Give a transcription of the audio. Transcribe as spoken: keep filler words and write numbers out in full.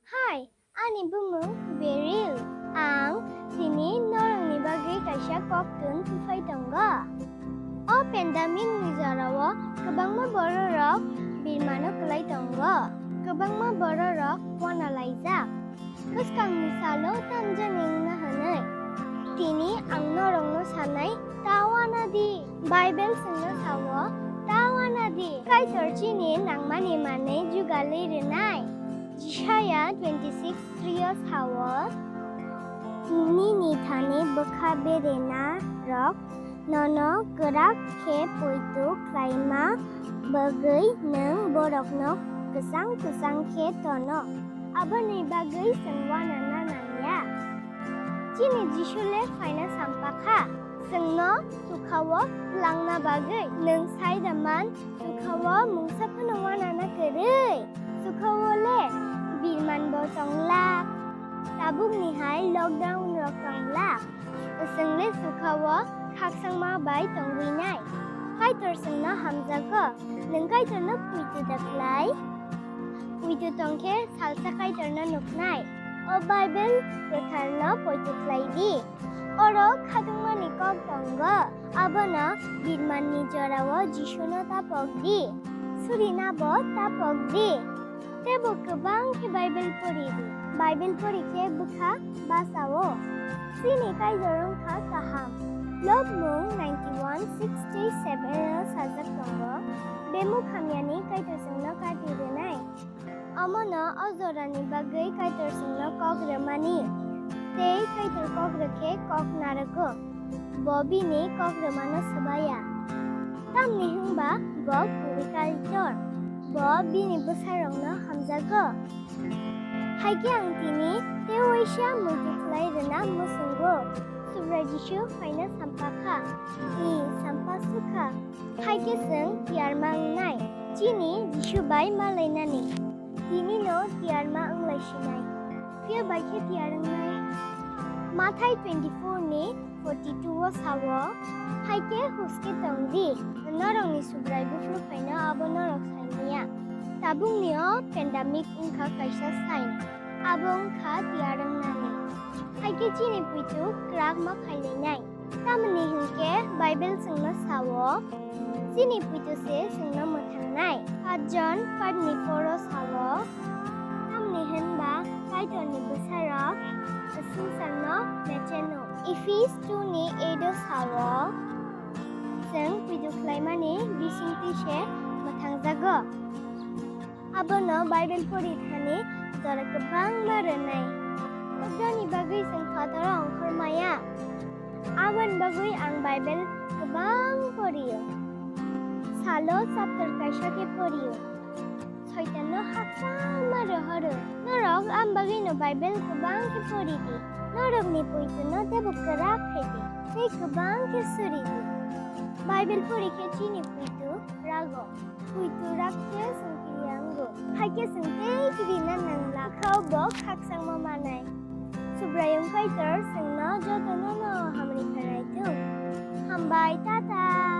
Hai, ani bumung Beril. Ang tini norokni bagwi kaisa koktun tuphai tongo. O pandemic ni jorao kwbangma bororok birmano kwlai tongo. Kwbangma bororok uanalaijak. Bwskangni salo tamjani wngna hwnwi. Tini ang norokno sanai, ta uana di. Bible chwngno sao, ta uana di. Kaitor chini nangmani manwi jugalwi rwnai. Jisaya twenty six three o sao, nini thani bwkha berena rok nono kwrak khe poito khlaima bagwi nwng borokno kwchang kwchang khe tono. Aboni bagwi chwng uanana nangya. Chini Jisu le phaina sampakha, chwngno sukhao twlangna bagwi. Nwng sai da man, sukhao mungsa phano uanana kwrwi. Sukhao le birman bo tonglak, tabukni hai lockdown rok tonglak. Chwng le sukhao khakchangma bai tongwi nai. Kaitor chwngno hamjago. Nwng Kaitorno puitu da khlai. Puitu tong khe salsa Kaitorno nuknai. O Bible kwtharno poito khlai di. Oro khatungmani kok tongo. Abono birmanni jorao Jisuno tapok di. Surina bo tapok di. Teibo kwbang khe Bible pori di. Bible pori khe bwkha bachao. Chini Kaitor wngkha kaham. Lobmung ninety one sixty seven o sajak tongo, bemuk hamyani Kaitor chwngno kati rwnai. Omono o jorani bagwi Kaitor chwngno kok rwmani, tei Kaitor kok rwkhe kok narwgo. Bo bini kok rwmano swbaya. Tamni hwnba bo kwrwi Kaitor. Bo bini bwsarokno hamjago. Hai khe ang tini tei waisa muitu khlai rwna muchungo. Subrai Jisu phaina sampakha. I sampa sukha. Hai khe chwng tiyarma wngnai. Chini Jisu bai malainani. Tinino tiyarma wnglai sinai. Phiya bai khe tiyar wngnai. Mathai twenty four ni forty two o sao, hai khe huske tong di, norokni Subrai buphuru phaino abo norok sai manya. Tabukni o pandemic wngkha kaisa sign, abo wngkha tiyar wngnani. Hai khe chini puitu kwrak ma phailainai. Tamoni hwn khe Bible chwngno sao, chini puitu se chwngno mwthangnai. Paanch John five ni four o sao, tamni hwnba Kaitorni bwsarok swngcharno mecheno. Ephis two ni eight o sao, chwng puitu khlaimani bisingtwi se mwthangjago. Abono Bible pori thani jora kwbangma rwnai. Lockdown ni bagwi chwng phataro ongkhor maya. Aboni bagwi ang Bible kwbang porio. Salo chapter kaisa khe porio. Soitanno hakchangma rohoro. Norok ang bagwino Bible kwbang khe pori di. Norokni puituno teibo kwrak khe di. Tei kwbang khe suri di. Bible pori khe chini puitu rago. Puitu rak khe chwng kiriya wngo. Hai khe chwng tei kirina nangla. Khao bo khakchangma manai. Subraiyung Kaitor chwngno jotono no hamri khlaithung. Hambai, tata.